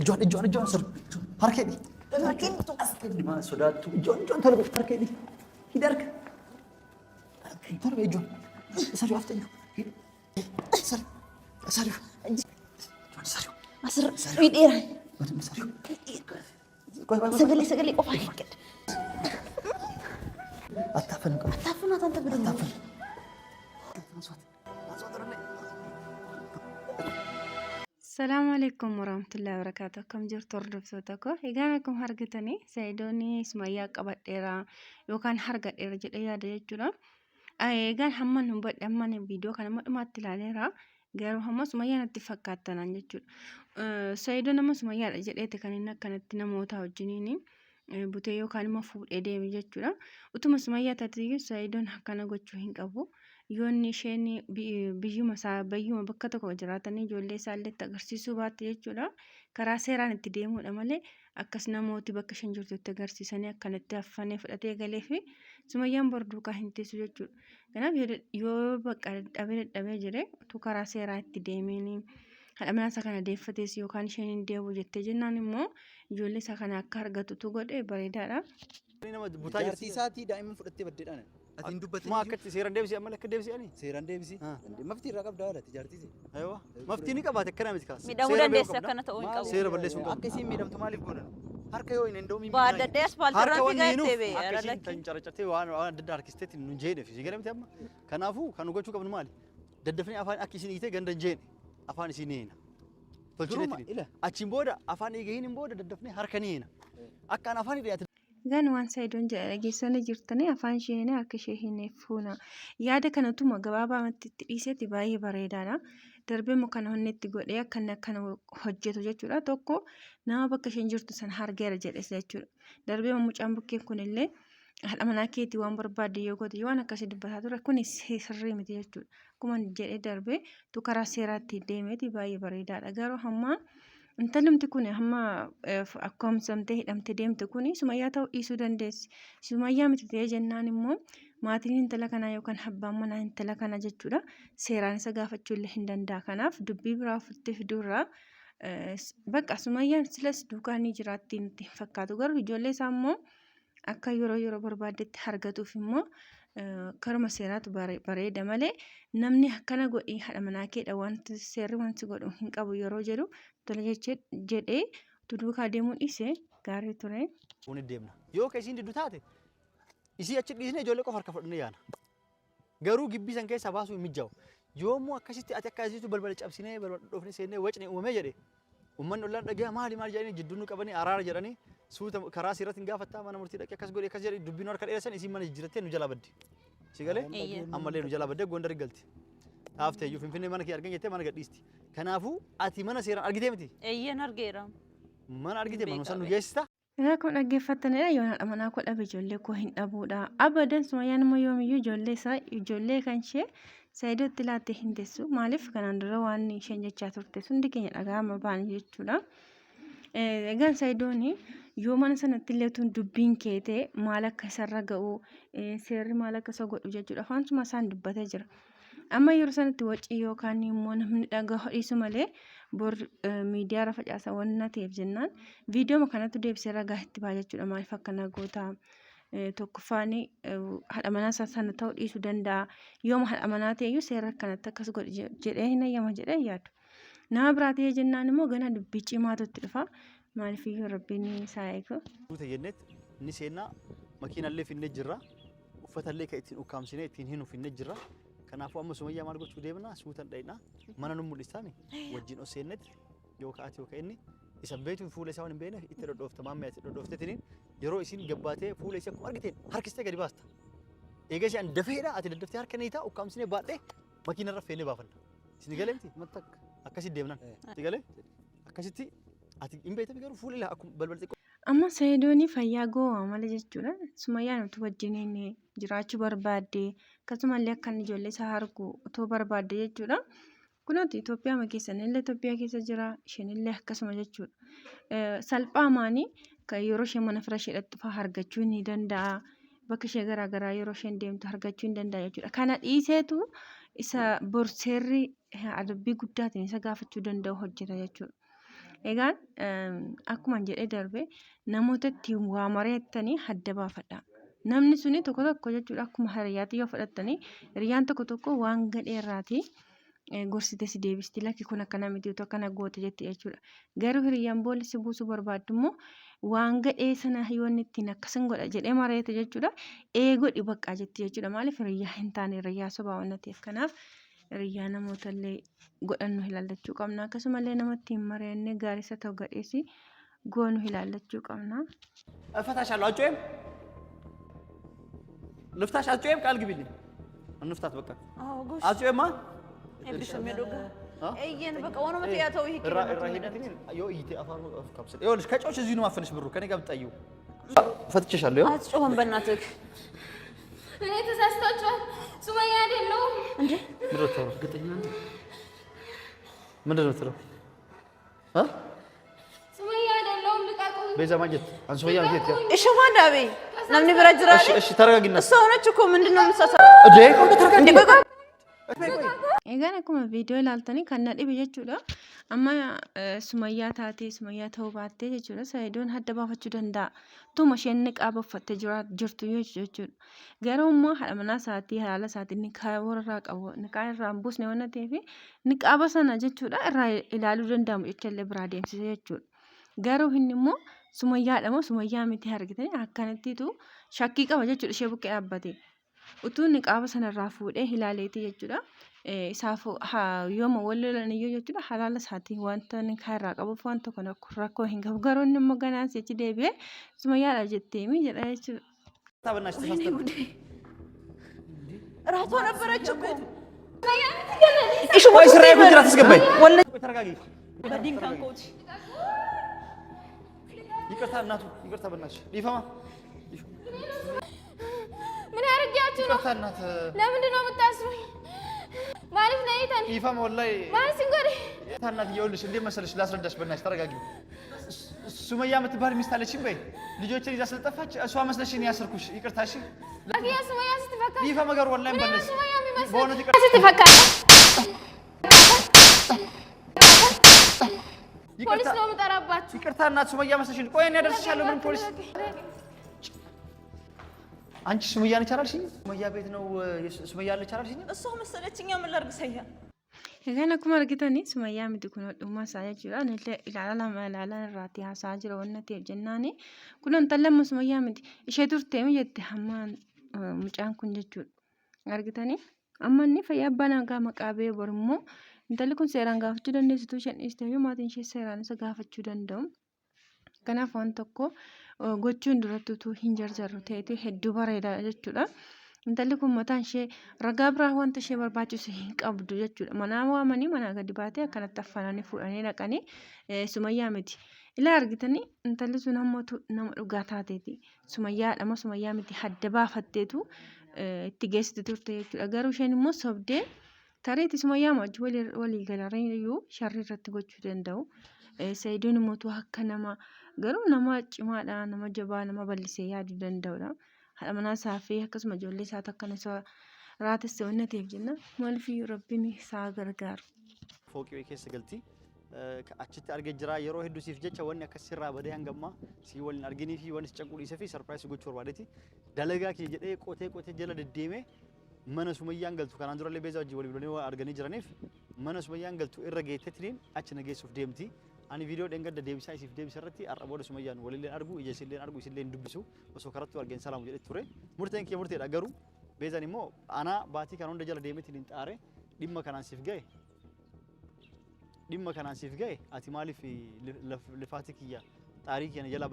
Ijoon ijoon ijoon sir. Harka hidhi. Harka sodaattu. Ijoon ijoon tole harka hidhi. Hidhi harka. Tole ijoon. Sari afta iyyuu. Sari. Sari. Ijoon sari. Asirra hidheera. Sari. Sagalee sagalee qofaa eeggadha. Attaafan qabu. Attaafan ataan taphatu. Attaafan. Salaamu alaikum warahmatullahi wabarakatuh. Akkam jirtu hordoftoota koo? Egaan akkuma argitanii Sa'idoon Sumayyaa qabadheera yookaan argadheera jedhee yaada jechuudha. Egaan hamman hubadhe hamman viidiyoo kana amma dhumaatti ilaaleera. Garuu hamma Sumayyaa natti fakkaattanaan jechuudha. Sa'idoon amma Sumayyaadha jedheeti kan inni akkanatti namoota wajjiniin butee yookaan immoo fuudhee deeme jechuudha. Utuma Sumayyaa taateyyuu Sa'idoon akkana gochuu hin qabu. Yoo inni isheen biyyuma isaa bayyuma bakka tokko jiraatanii ijoollee isaa illee itti agarsiisuu baatte jechuudha. Karaa seeraan itti deemuudha malee akkas namooti bakka isheen jirtu itti agarsiisanii akkanatti affanee fudhatee galee fi Sumayyaan bor duukaa hin teessu jechuudha. Kanaaf yoo bakka dadhabee dadhabee jedhe utuu karaa seeraa itti deemeen haadha manaa isaa kana deeffatees yookaan isheen hin deebi'u jettee jennaan immoo ijoollee isaa kana akka argatutu godhe bareedaadha. Nama butaa Jaartii jirti. isaatii daa'imman fudhattee baddeedhaan. Ati hin dubbatin. Maa akkatti seeraan deebisi amma akka deebisi ani. Seeraan deebisi. Ah. Maftii irraa qabda haadha ati jaartii isii. Aywa. Maftii ni qabaate akkana miti kaas. Miidhamuu dandeessi akkana ta'uu hin qabu. Seera balleessuu hin qabu. Akka isiin miidhamtu maaliif godhan? Harka yoo hin endoomiin Baadadhee asfaaltii Harka irraan wanni fiigaa hinuuf jettee bee. akka Ara isiin lakki. tan caracartee waan waan adda addaa harkisteetti nu jeedheef si galee miti amma. Kanaafuu kan nu gochuu qabnu maali? Daddafnee afaan akka isiin hiitee ganda hin jeene afaan isiin ni hiina. Duruma, Tolchineetiin. ila. Achiin booda afaan eega hiinin booda daddafnee harka ni hiina. Akka an afaan hidhe ati Egaan waan Sa'idoon jedhe dhageessanii jirtanii afaan ishee hin harka ishee hin fuuna. Yaada kanatuma gabaabaamatti itti dhiiseeti baay'ee bareedaadha. Darbee immoo kana wanni itti godhee akka inni akkana hojjetu jechuudha. Tokko nama bakka isheen jirtu sana argeera jedhes jechuudha. Darbee immoo mucaan bukkeen kunillee haadha manaa keetii waan barbaadde yoo goote waan akkasii dubbataa ture kun sirrii miti jechuudha. Akkuma jedhee darbee tu karaa seeraatti deemeeti baay'ee bareedaadha. Garuu hamma Intalumti kun hamma akkoomsamtee hidhamtee deemte kun Sumayyaa ta'uu dhiisuu dandeessi. Sumayyaa miti ta'ee jennaan immoo maatiin intala kanaa yookaan abbaan manaa intala kanaa jechuudha seeraan isa gaafachuu illee hin danda'a. Kanaaf dubbii biraa ofitti fiduurraa bakka Sumayyaan silas duukaa ni jiraatti nutti hin fakkaatu. Garuu ijoollee isaa immoo akka yeroo yeroo barbaaddetti argatuuf immoo karuma seeraatu bareeda malee namni akkana godhii haadha manaa keedha wanti seerri wanti godhu hin qabu yeroo jedhu tole jechee jedhee utuu duukaa deemuu dhiise gaarii ture. Kun deemna. Yoo ka isiin diddu taate isii achi dhiisnee ijoollee qofa harka fudhannee yaana. Garuu gibbii san keessaa baasuu hin mijjaa'u. Yoommoo akkasitti ati akka asiitu balbala cabsinee balbala dhoofnee seennee wacni uumamee jedhe ummanni ollaan dhagaya maali maali jedhanii jidduu nu qabanii araara jedhanii suuta karaa seeratiin hin gaafattaa mana murtii dhaqee akkas godhe akkas jedhe dubbii nu harka dheeressan isiin mana jijjiirattee nu jalaa baddi. Si galee? Eeyyee. Ammallee nu jalaa baddee Gondar galti. Dhaaftee iyyuu Finfinnee mana kee argan jettee mana gadhiisti. Kanaafuu ati mana seeraan argitee miti? Eeyyeen argeera. Mana argite manuma san nu Beekaa. geessita. Egaa akkuma dhaggeeffattanidha yoon haadha manaa koo dhabe ijoollee koo hin dhabuudha. Abadan Sumayyaan immoo yoomiyyuu ijoollee isaa ijoollee kan ishee Saayidootti laattee hin teessu. Maaliif kanaan dura waan isheen jechaa turte hundi keenya dhaga'ama baane jechuudha. Egaan Saayidoon yoo mana sanatti illee tun dubbiin kee ta'e maal akka isarra ga'u seerri maal akka isa godhu jechuudha. Afaan suma isaan dubbatee jira. Amma yeroo sanatti wacii yookaan immoo namni dhagahu dhiisu malee bor miidiyaa irra facaasa wanna ta'eef jennaan viidiyooma kanatu deebisee ragaa itti ba'a jechuudha. Maaliif akkana goota? Tokkoffaan haadha manaa isaa sana ta'uu dhiisuu danda'a. Yooma haadha manaa ta'e iyyuu seera akkanatti akkas godhi jedhee hin hayyama jedhee hin yaadu. Nama biraa ta'ee jennaan immoo gana dubbii cimaatu itti dhufa. Maaliif iyyuu rabbiin isaa eegu. Suuta jenneet ni seennaa makiinallee finnee jirra. Uffatallee kan ittiin ukkaamsinee ittiin hinu finnee jirra. Kanaafuu amma Sumayyaa maal gochuu deemna suutan dhayna mana nu mul'istaani wajjin ol seennetti yoo ka'ate yoo ka'inni isa beektu fuula isaa waan hin beekneef itti dhodhoofta maammee ati dhodhooftetiniin yeroo isiin gabbaatee fuula isii akkuma argiteen harkistee gadi baasta. Eega ishee an dafeedha ati daddaftee harka ni ta'a ukkaamsinee baadhee makiina irra feennee baafanna. Isin galee miti? Mattakka. Akkasitti deemnan. Si galee? Akkasitti ati hin beektafi garuu fuula ilaa akkuma balbala xiqqoo Amma Sayidoon fayyaa gowwaa malee jechuudha. Sumayyaan utuu wajjiniin jiraachuu barbaadde akkasumallee akka inni ijoollee isaa argu otoo barbaadde jechuudha. Kunooti Itoophiyaa keessa innillee Itoophiyaa keessa jira isheenillee akkasuma jechuudha. Salphaamaanii kan yeroo isheen mana fira ishee dhaqxu fa'aa argachuu ni danda'a. Bakka ishee garaagaraa yeroo isheen deemtu argachuu ni danda'a jechuudha. Kana dhiiseetu isa bor seerri adabbii guddaatiin isa gaafachuu danda'u hojjeta jechuudha. Egaan akkuma jedhee darbe namoota itti waa mari'attanii adda baafadha. Namni suni tokko tokko jechuudha akkuma hiriyaatti yoo fudhattanii hiriyaan tokko tokko waan gadhee irraati gorsite si deebisti lakki kun akkana miti utuu akkana goote jetti jechuudha. Garuu hiriyyaan boolli si buusuu barbaaddu immoo waan gadhee sana yoo inni ittiin akkasin godha jedhee mari'ate jechuudha. Ee godhi baqqaa jetti jechuudha. Maaliif hiriyyaa hin taane hiriyyaa sobaa waan ta'eef kanaaf hiriyyaa namoota illee godhannu ilaallachuu qabna. Akkasumallee nama ittiin mari'annee gaariisa ta'u gadheesi goonu ilaallachuu qabna. እፈታሻለሁ። አጮዬም ልፍታሽ። አጮዬም ቃል ግቢልኝ። እንፍታት በቃ። አዎ ጎሽ አጮዬማ Eebbifamee dhugaa. Eeyyeen በቃ waanuma ta'ee ta'uu hiikii irraa irraa ሂደት yoo iyyite afaan of qabsite ይኸውልሽ ከጮሽ እዚሁ ነው ማፈንሽ ብሩ ከኔ ጋር ብትጠይው ፈትቼሻለሁ። ይኸው አትጮህም በእናትህ። እኔ ተሳስታችኋል። ሱመያ አይደለሁም። እንዴ ምንድን ነው የምታወራው? ምንድን ነው የምትለው? እ ሱመያ አይደለሁም። ልቀቁኝ። ቤዛ ማጀት አንቺ ሱመያ ማጀት ያ Ishee waan dhaabee namni bira jira. እሺ እሺ ተረጋጊና እሷ ሆነች እኮ ምንድን ነው የምትሳሳው? እንዴ ቆይ ተረጋጊ። እንዴ ቆይ ቆይ Egaan akkuma viidiyoo ilaaltanii kan na dhibe jechuudha. Amma Sumayyaa taatee Sumayyaa ta'uu baattee jechuudha. Sayidoon adda baafachuu danda'a. Tuma isheen niqaaba uffattee jirtu jechuudha. Garuu immoo haadha manaa isaatii haala isaatii niqaaba irraa qabu niqaaba irraa hin buusne waan ta'eef niqaaba sana jechuudha irraa ilaaluu danda'amu jechallee biraa deemsise jechuudha. Garuu inni immoo Sumayyaadha moo Sumayyaa miti argitanii akkanattiitu shakkii qaba jechuudha ishee bukkee dhaabbate. Utuu niqaaba sanarraa fuudhee ilaaleeti jechuudha. Isaaf yooma wal lolan iyyuu jechuudha halaala isaatii wanta niqaa irraa qabuuf waan tokko rakkoo hin qabu. Garuu inni immoo ganaa si'achi deebi'ee Sumayyaadha jetteemi jedha jechuudha. በእናትሽ ተሳስተን እራቷ ነበረች እኮ። ቆይ ስራዬ ጉድ አታስገባኝ። ወላሂ ቆይ ተረጋጊ። Badiin kan kooti. ይቅርታ እናቱ ይቅርታ በእናትሽ dhiifama ምን አድርጊያችሁ ነው? ይቅርታ እናት ለምንድን ነው የምታስሩኝ? Maaliif na hiitan? Dhiifama ወላሂ Maal sin godhe? ይቅርታ እናት ይኸውልሽ እንዴት መሰለሽ ላስረዳሽ በእናትሽ ተረጋጊ። ሱመያ የምትባል ሚስት አለችኝ በይ ልጆችን ይዛ ስለጠፋች እሷ መስለሽኝ ነው ያሰርኩሽ። ይቅርታ እሺ። Akiyya Sumayyaa sitti fakkaata? Dhiifama garuu ወላሂ ምን አይነት በለስ ሱመያ የሚመስል በእውነት ይቅርታ sitti fakkaata? ፖሊስ ይቅርታ ነው የምጠራባችሁ። ይቅርታ እናት ሱመያ መስለሽኝ። ቆይ እኔ አደርስሻለሁ። ምን ፖሊስ አንቺ ሱመያ ነች አላልሽኝ? ሱመያ ቤት ነው ሱመያ አለች አላልሽኝ? እሷ መሰለችኛ ምን ላድርግ ሰያ Egaan akkuma argitanii Sumayyaa miti kun dhuma isaa jechuudha. Anillee ilaala lama ilaalan irraati haasa'aa jira waan ta'eef jennaani. Kun intalli amma Sumayyaa miti ishee turteemi jette hamma mucaan kun jechuudha. Argitanii amma inni fayyaa abbaa nagaa maqaa ba'ee bor immoo intalli kun seeraan gaafachuu dandeessitu isheen dhiiste iyyuu maatiin ishee seeraan isa gaafachuu danda'u. Kanaaf waan tokko gochuun duratti utuu hin jarjarru ta'etu hedduu bareeda jechuudha. Intalli kun mataan ishee ragaa biraa wanta ishee barbaachisu hin qabdu jechuudha. Manaa waamanii manaa gadi baatee akkanatti affananii fuudhanii dhaqanii Sumayyaa miti. Ilaa argitanii intalli sun hammatu nama dhugaa taateeti. Sumayyaadha moo Sumayyaa miti hadda baafatteetu itti geessite turte jechuudha. Garuu isheen immoo sobdee tareeti Sumayyaa wajjin walii galanii iyyuu sharrii irratti gochuu danda'u. Sayidoon immoo akka nama garuu nama cimaadha, nama jabaa, nama bal'isee yaaduu danda'udha. Haadha manaa isaa fi akkasuma ijoollee isaa akkana isa raatesse waan ta'eef jenna maaliif rabbiin isaa gargaaru. Fooqii keessa galti. Achitti argee jira yeroo hedduu siif jecha wanni akkas sirraa badee hangammaa si waliin arginii fi wanni si caquu dhiisee fi surprise gochuu barbaadeeti. Dalagaa kiyya jedhee qotee qotee jala deddeemee mana Sumayyaan galtu kanaan durallee Beezaa wajjin walii bilbilanii waan arganii jiraniif mana Sumayyaan galtu irra geettetiniin achi na geessuuf deemti. Ani viidiyoo dheengadda deebisaa isiif deebisa irratti har'a booda Sumayyaan walillee argu ija isillee argu isillee hin dubbisu osoo karatti argeen salaamu jedhee ture. Murteen kiyya murteedha garuu Beezaan immoo anaa baatii kana hunda jala deemeetiin hin xaare dhimma kanaan siif ga'e dhimma kanaan siif ga'e ati maaliif lifaatii kiyya xaarii kiyya na jalaa